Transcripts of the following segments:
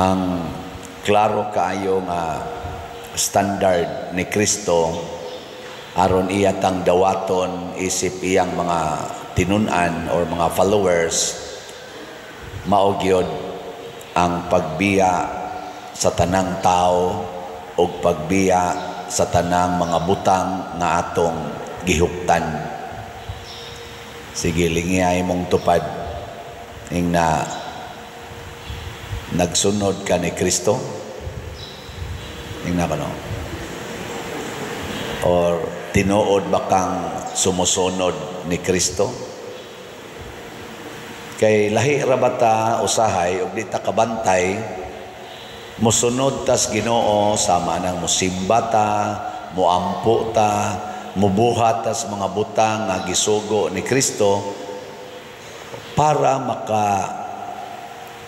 Ang klaro kaayo nga standard ni Kristo aron iya tang dawaton isip iyang mga tinun-an or mga followers, mao gyud ang pagbiya sa tanang tao o pagbiya sa tanang mga butang nga atong gihuptan. Sige, lingiyay mong tupad ing na nagsunod ka ni Kristo. Ingna ba, no? Or tinuod ba kang sumusunod ni Kristo? Kay lahi ra ba ta usahay ug di ta kabantay, musunod tas Ginoo sama nang musimba ta, muampo ta, mubuhat tas mga butang nga gisugo ni Kristo para maka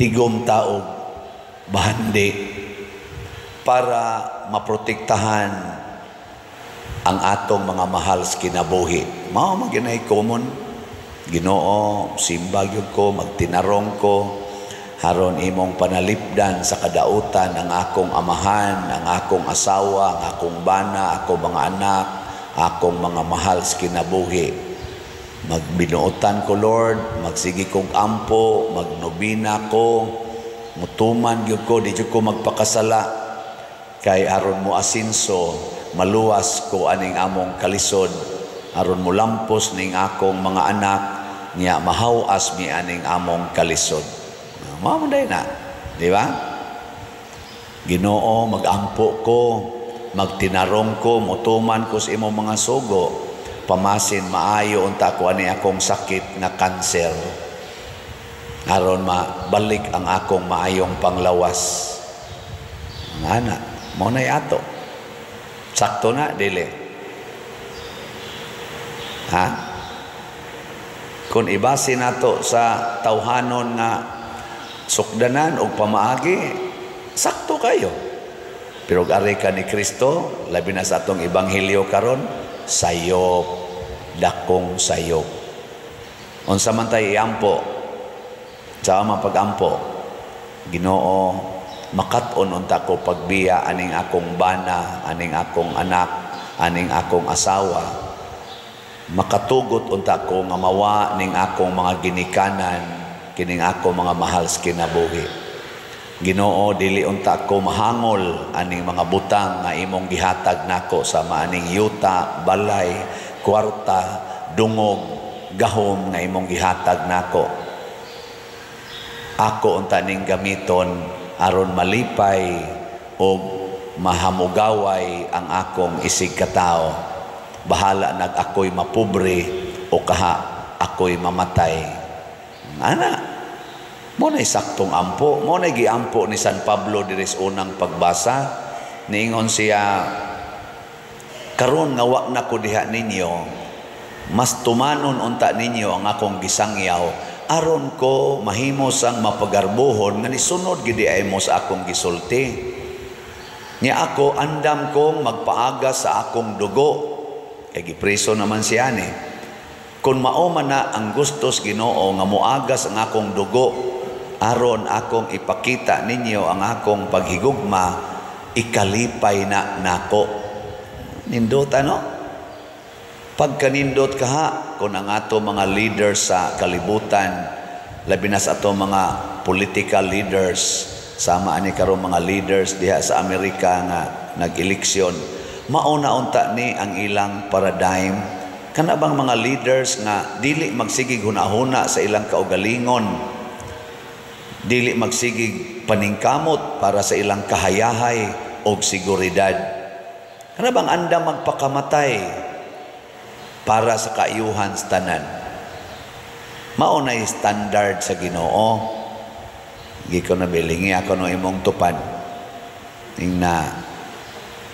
tigom ta og bahandi, para maprotektahan ang atong mga mahal sa kinabuhi. Mao man gyud common. Ginoo, simba gyud ko, magtinarong ko, aron imong panalipdan sa kadautan ang akong amahan, ang akong asawa, ang akong bana, akong mga anak, akong mga mahal sa kinabuhi. Magbinuotan ko, Lord, magsige kong ampo, magnobina ko, mutuman gyud ko, di gyud ko magpakasala. Kay aron mo asinso, maluwas ko aning among kalisod, aron mo lampos ning akong mga anak, niya mahawas mi aning among kalisod. Mao man na, di ba? Ginoo, magampo ko, magtinarong ko, mutuman ko sa imong mga sugo. Pamasin maayo unta ko ani akong sakit nga kanser. Aron mabalik ang akong maayong panglawas. Ana, mao nay ato. Sakto na, dili? Ha? Kung ibase nato sa tawhanon nga sukdanan o pamaagi, sakto kayo. Pero ari ka ni Kristo, labi na sa atong ebanghelyo karon, sayop, dakong sayop. Unsa man tay iampo? Sa man pagampo, Ginoo, makat-on unta ko pagbiya aning akong bana, aning akong anak, aning akong asawa. Makatugot unta ko nga mawa ning akong mga ginikanan, kining ako mga mahal sa kinabuhi. Ginoo, dili unta ko mahangol aning mga butang nga imong gihatag nako sa maaning yuta, balay, kwarta, dungog, gahom nga imong gihatag nako. Ako unta ning gamiton aron malipay og mahamugaway ang akong isig katao. Bahala nag ako'y mapobre o kaha ako'y mamatay. Ana, mao na saktong ampo, mao na giampo ni San Pablo diri sa unang pagbasa. Niingon siya, karon nga wa na ko diha ninyo, mas tumanon unta ninyo ang akong gisangyaw, aron ko mahimo sang mapagarbohon nga nisunod gid ay mo sa akong gisulti. Nya ako andam kong magpaaga sa akong dugo. Kay gipreso naman siya ni. Kung mao man na ang gustos Ginoo nga moagas ang akong dugo aron akong ipakita ninyo ang akong paghigugma, ikalipay na nako. Nindot, ano? Pagkanindot kaha kung ang ato mga leaders sa kalibutan, labi na sa ato mga political leaders, sama ani karon mga leaders diha sa Amerika nga nag-eleksyon, mao na unta ni ang ilang paradigm. Kana bang mga leaders nga dili magsigig hunahuna sa ilang kaugalingon, dili magsigig paningkamot para sa ilang kahayahay og seguridad. Kana bang andam magpakamatay para sa kaayuhan sa tanan. Mao na standard sa Ginoo. Gi ko na bilingi ako no imong tupad. Ing na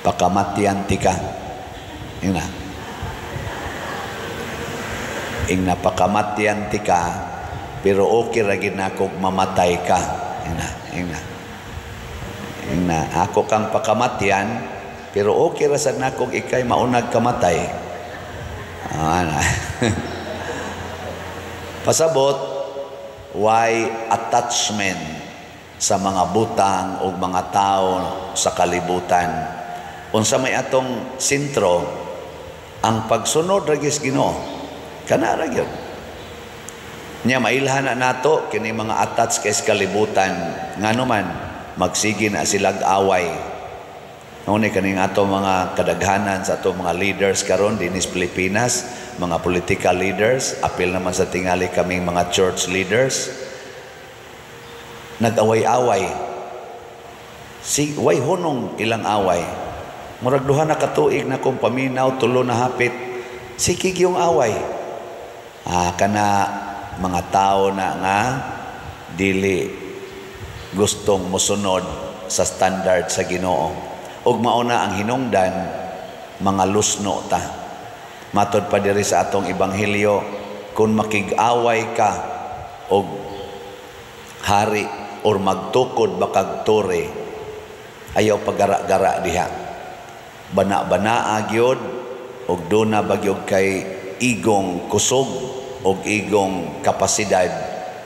pakamatyan ti ka. Ing na. Ing na pakamatyan ti ka, pero okay ra gid nako mamatay ka. Ing na, ing na. Ing na ako kang pakamatyan, pero okay ra sad nako ikay maunag kamatay. Ana. Pasabot, why attachment? sa mga butang o mga tao sa kalibutan. Unsa may atong sentro, ang pagsunod ra gyud Ginoo. Kana ra gyud. Nya mailhan na nato kini mga attached kay kalibutan, ngano man magsige na silag away. Ngunit kaning ato mga kadaghanan sa ato mga leaders karon dinis Pilipinas, mga political leaders, apil naman sa tingali kaming mga church leaders, nag-away-away. Si way hunong ilang away. Murag 2 na katuig na kong paminaw, 3 na hapit. Sige yung away. Ah, kana mga tao na nga dili gustong mosunod sa standard sa Ginoo. Ug mao na ang hinungdan, mga lusno ta. Matod pa diri sa atong ebanghelyo, kung makig-away ka og hari or magtukod bakag tore, ayaw pagara-gara diha. Bana-banaa gyud og duna bagyog kay igong kusog og igong kapasidad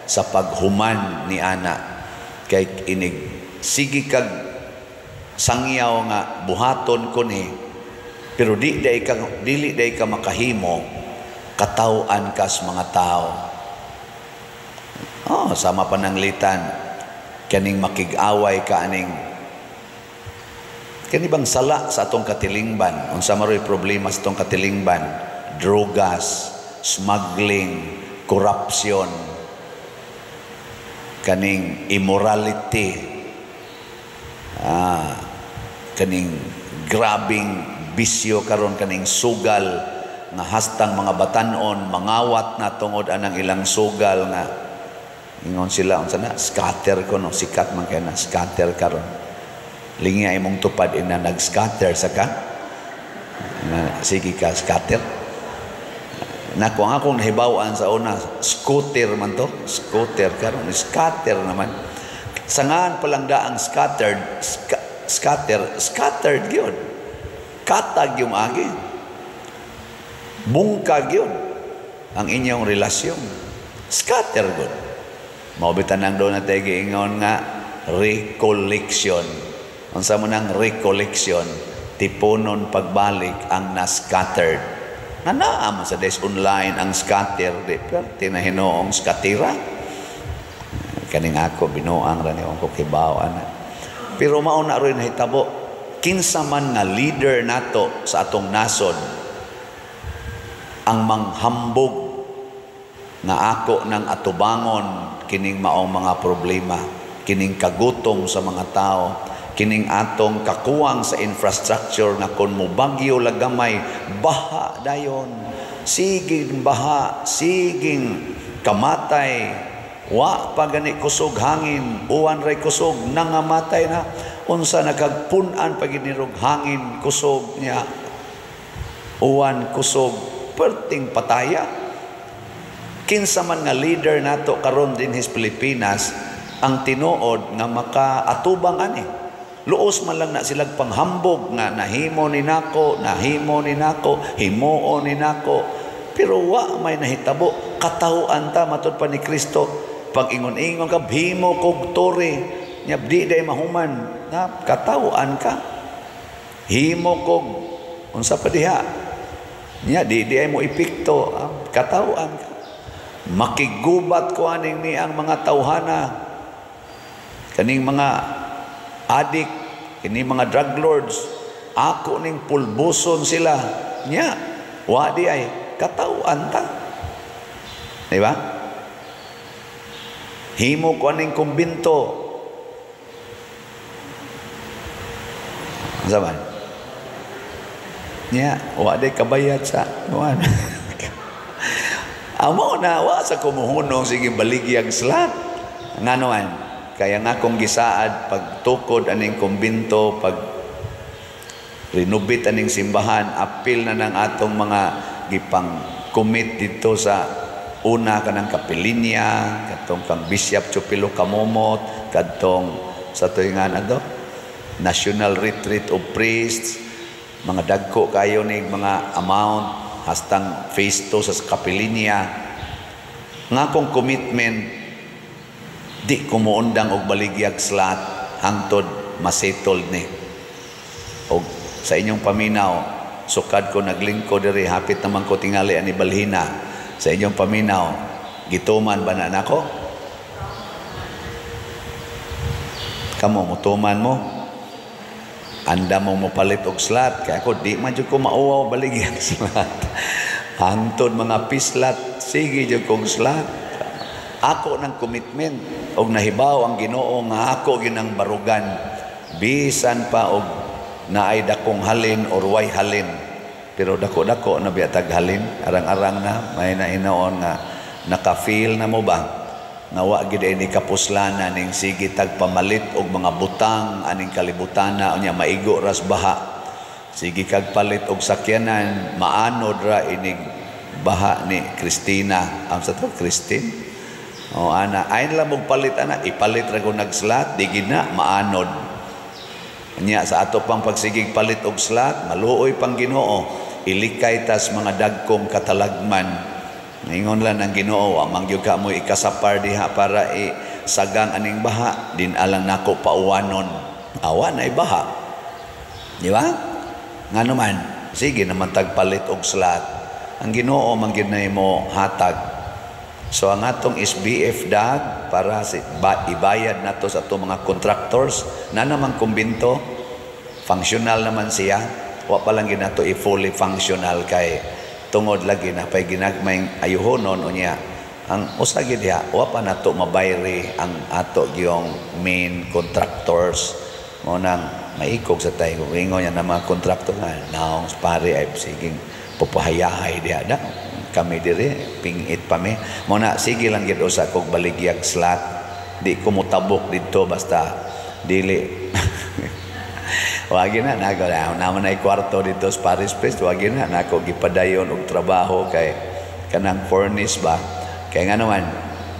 sa paghuman ni ana. Kay inig sige kag sangyaw nga buhaton ko ni, pero di day ka, dili day ka makahimo, kataw-an kas mga tao. Oh, sama pananglitan kaning makig-away ka aning kani bang sala sa atong katilingban. Unsa maroy problema sa atong katilingban? Drogas, smuggling, corruption, kaning immorality, kaning grabing bisyo karon, kaning sugal nga hastang mga batanon mangawat na tungod anang ilang sugal nga ingon sila unsa na scatter ko no, sikat man kay na scatter karon. Lingi ay mong tupad ina nag-scatter sa ka na, sige ka scatter na. Kung akong nahibaw-an sa una, scooter man to, scooter. Karon scatter naman. Sangaan pa lang da ang scattered, scatter, scattered gyud. Katag yung agi. Bungkag yun ang inyong relasyon. Scatter gud. Mao bitan ang doon natin giingon nga recollection. Unsa mo nang recollection? Tipunon pagbalik ang na-scattered. Na naa man sa des online ang scatter, di perte na hinuong skatira. Kaning ako binuang ra ni ko kibaw ana. Pero mao na rin nahitabo, kinsa man nga leader nato sa atong nasod ang manghambog nga ako nang atubangon kining maong mga problema, kining kagutom sa mga tao, kining atong kakuwang sa infrastructure nga kon mobagyo lagamay baha dayon, siging baha, siging kamatay, wa pa gani kusog hangin, uwan ray kusog, nangamatay na. Unsa nakagpun-an pa ginirog hangin kusog niya, uwan kusog, perting pataya. Kinsa man nga leader nato karon dinhis Pilipinas ang tinuod nga makaatubang ani? Luos man lang na silag panghambog nga nahimo ni nako, nahimo ni nako, himuon ni nako, pero wa may nahitabo. Katawhan ta, matud pa ni Kristo, pag ingon-ingon ka himo kog tore nya di day mahuman na, katawhan ka. Himo kog unsa pa diha nya di ay mo epekto, katawhan ka. Makigubat ko aning ni ang mga tawhana, kaning mga adik, kini mga drug lords, ako ning pulbuson sila nya wa di ay, katawhan ta, di ba? Himo ko aning kumbinto. Unsa man nya wa di kabayat sa kuan. Amo na wa sa kumuhunong sige baligyag slat. Ngano man kaya nga kong gisaad pagtukod aning kumbinto, pag renubit aning simbahan, apil na ng atong mga gipang commit dito sa una kanang kapilinya, katong kang Bishop Chupilo Kamomot, kadtong sa tuingan ato National Retreat of Priests, mga dagko kayo ni mga amount hastang phase 2 sa kapilinya. Nga kong commitment Di ko muundang og baligyag slot hangtod masettled ni. Og sa inyong paminaw, sukad ko naglingkod diri, hapit naman ko tingali ani balhina. Sa inyong paminaw, gituman ba na nako? Kamo mutuman mo? Anda mo mopalit og slot kay ako di man jud ko mauwaw baligyag slot. Hangtod mga pislat, sige jud kog slot. Ako ng commitment og nahibaw ang Ginoo nga ako ginang barugan bisan pa og naay dakong halin or way halin, pero dako-dako na biya tag halin, arang-arang na may na hinoon nga naka-feel na mo ba nga wa gid ni kapuslanan ning sige tag pamalit og mga butang aning kalibutana, unya maigo ras baha, sige kag palit og sakyanan, maanod ra inig baha ni Christina am sa to Christine. O ana, ayon lang mong palit ana, ipalit ra ko nag-slot, di gid na maanod. Nya sa ato pang pagsigig palit og slot, maluoy pang Ginoo, ilikay tas mga dagkong katalagman. Ingon lang ang Ginoo, wa man gyud ka mo ikasapar diha para isagang aning baha, din alang nako pauwanon. Awa na ibaha. Di ba? Ngano man, sige naman tagpalit og slot. Ang Ginoo man gyud na imo hatag. So ang atong SBF dag para si, ba, ibayad nato sa atong mga contractors na namang kumbinto, functional naman siya. Wa pa lang ginato i-fully functional kay tungod lagi na pay ginagmay ayuhonon, unya ang usa gid diha wa pa nato mabayri ang ato gyong main contractors. Mo nang maikog sa tayo ingon niya na mga contractor nga naong pare ay siging pupahayahay diha da kami dire pingit pa mi. Mo na sige lang gid usa kog baligyag slot, di ko motabok didto basta dili. Wagi na nako na naman ay kwarto dito sa Paris Place, wagi na nako gipadayon og trabaho kay kanang furnace ba, kay nga naman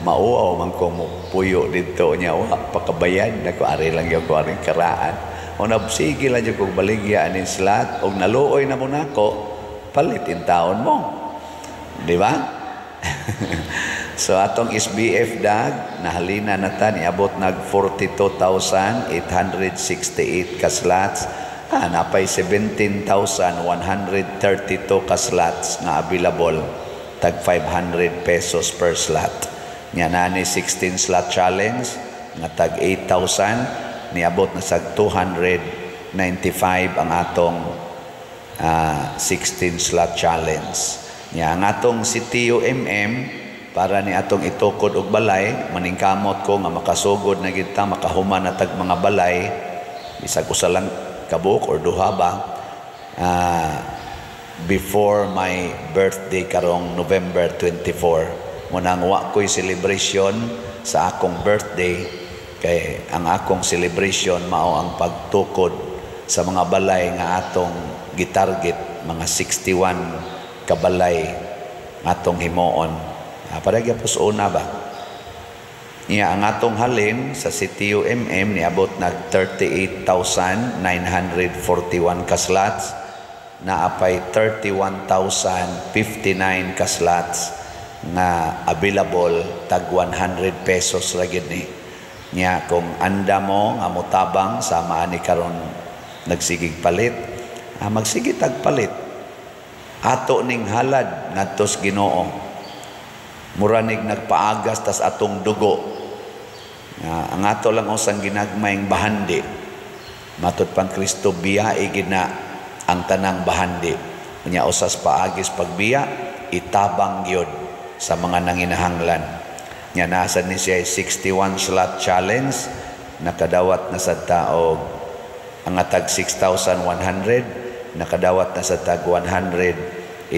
mauaw man ko mo puyo didto nya wa pakabayad nako, ari lang gyud ko aring karaan. O na sige lang jud kog baligya aning slot og naluoy na mo nako, palit in taon mo. Di ba? So atong SBF dag nahalina na ta, niabot nag 42,868 ka slots. Napay 17,132 ka slots nga available, tag 500 pesos per slot. Nya nani 16 slot challenge nga tag 8,000, niabot na sa 295 ang atong 16 slot challenge. Nya ang atong CTUMM para ni atong itukod og balay, maningkamot ko nga makasugod na gid ta, makahuman na tag mga balay bisag usa lang kabuok or duha ba, before my birthday karong November 24. Munang wa ko'y celebration sa akong birthday kay ang akong celebration mao ang pagtukod sa mga balay nga atong gitarget, mga 61 kabalay atong himuon. Para gyapos una ba? Niya ang atong halin sa CTUMM niabot nag 38,941 ka slots, naapay 31,059 ka slots nga available, tag 100 pesos ra gyud ni. Niya kung anda mo nga motabang sama ani karon nagsigig palit, magsige tag palit. Ato ning halad ngadto sa Ginoo. Muranig nagpaagas tas atong dugo. Ang ato lang usang ginagmayng bahandi. Matud pang Kristo biyae gid na ang tanang bahandi. Unya usas paagis pagbiya, itabang gyud sa mga nanginahanglan. Nya nasa ni siya 61 slot challenge, nakadawat na sa taog ang atag 6,100, nakadawat na sa tag 187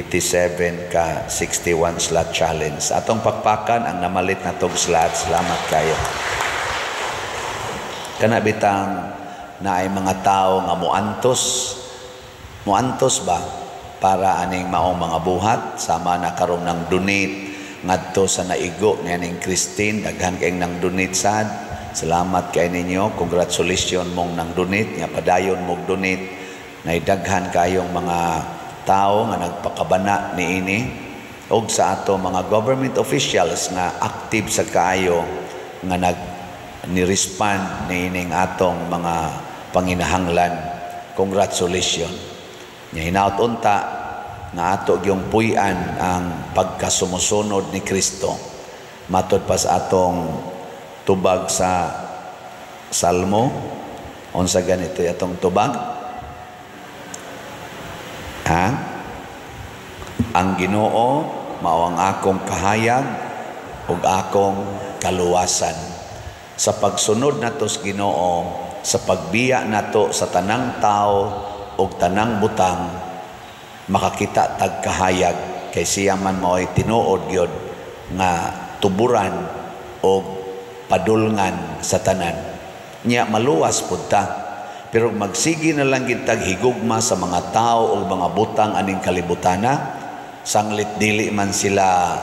ka 61 slot challenge. Atong pakpakan ang namalit na tog slot. Salamat kayo. Kana bitang naay mga tao nga muantos, muantos ba para aning maong mga buhat sama na karon nang donate ngadto sa naigo ni aning Christine, daghan kayong nang donate sad. Salamat kay ninyo, congratulations mong nang donate nga padayon mong donate. Naidaghan kayong mga tao nga nagpakabana niini og sa ato mga government officials nga active sa kaayo nga nag Ni respond niining atong mga panginahanglan. Congratulations. Nya hinaut unta nga ato gyung puy-an ang pagkasumusunod ni Kristo. Matod pa sa atong tubag sa Salmo, unsa ganito atong tubag? Ha? Ang Ginoo mao ang akong kahayag ug akong kaluwasan. Sa pagsunod nato sa Ginoo, sa pagbiya nato sa tanang tao ug tanang butang, makakita tag kahayag kay siya man mao'y tinuod gyud nga tuburan og padulngan sa tanan. Nya maluwas pud ta. Pero magsige na lang gid tag higugma sa mga tao o mga butang aning kalibutana, sanglit dili man sila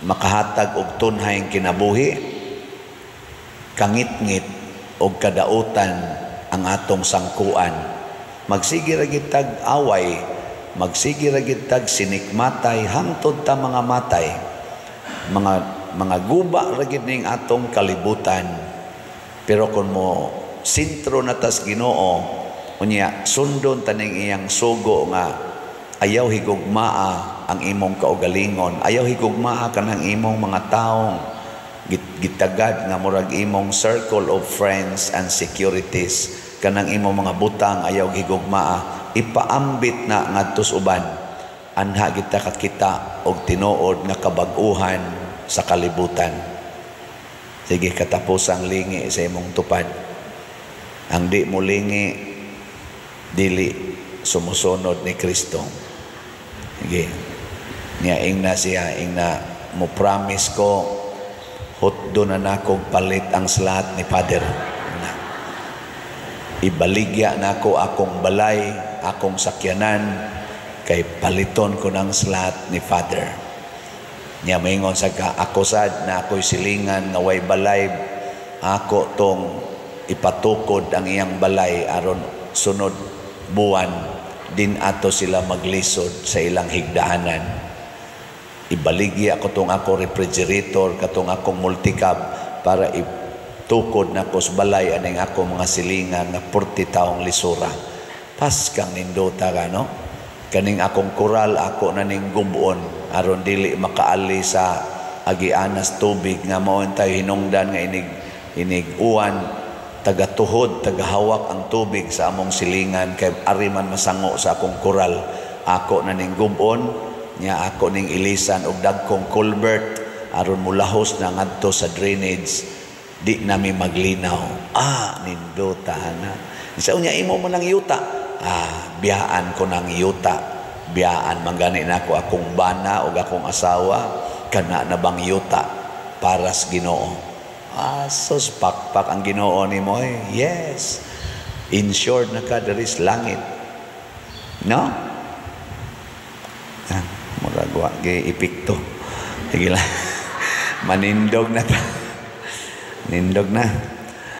makahatag og tunhayng kinabuhi, kangitngit og kadautan ang atong sangkuan. Magsige ra gid tag away, magsige ra gid tag sinikmatay hangtod ta mga matay. Mga guba ra gid ning atong kalibutan. Pero kung mo sentro na tas Ginoo, unya sundon taning iyang sugo nga ayaw higugmaa ang imong kaugalingon, ayaw higugmaa kanang imong mga taong gitagad nga murag imong circle of friends and securities, kanang imong mga butang ayaw higugmaa, ipaambit na ngadto sa uban. Anha kita kakita og tinuod nga kabag-uhan sa kalibutan. Sige, katapusang lingi sa imong tupad. Ang di mo lingi, dili sumusunod ni Kristo. Sige. Niya ingna siya, ingna mo promise ko, hutdo na nako palit ang slot ni Father. Na. Ibaligya nako akong balay, akong sakyanan, kay paliton ko ng slot ni Father. Niya maingon sa ka, ako sad na ako'y silingan nga way balay, ako tong ipatukod ang iyang balay aron sunod buwan din ato sila maglisod sa ilang higdaanan. Ibaligya ko tong ako refrigerator, katong akong multicab para itukod na ko sa balay aning ako mga silingan nga 40 taong lisura. Paskang nindota ka, no? Kaning akong koral, ako na ning gubon aron dili makaali sa agianas tubig nga mao tayo hinungdan nga inig uwan, tagatuhod, tagahawak ang tubig sa among silingan kay ari man masango sa akong koral. Ako na ning gubon nya, ako ning ilisan og dagkong culvert aron mulahos na ngadto sa drainage, di nami maglinaw. Ah, nindota na. Sa unya imo mo nang yuta. Ah, biyaan ko ng yuta. Biyaan man gani nako akong bana og akong asawa, kana na bang yuta para sa Ginoo. Ah, sus, pakpak ang Ginoo nimo eh. Yes. Insured na ka diri sa langit. No? Ah, murag wa gi epekto. Sige lang. Manindog na ta. Nindog na.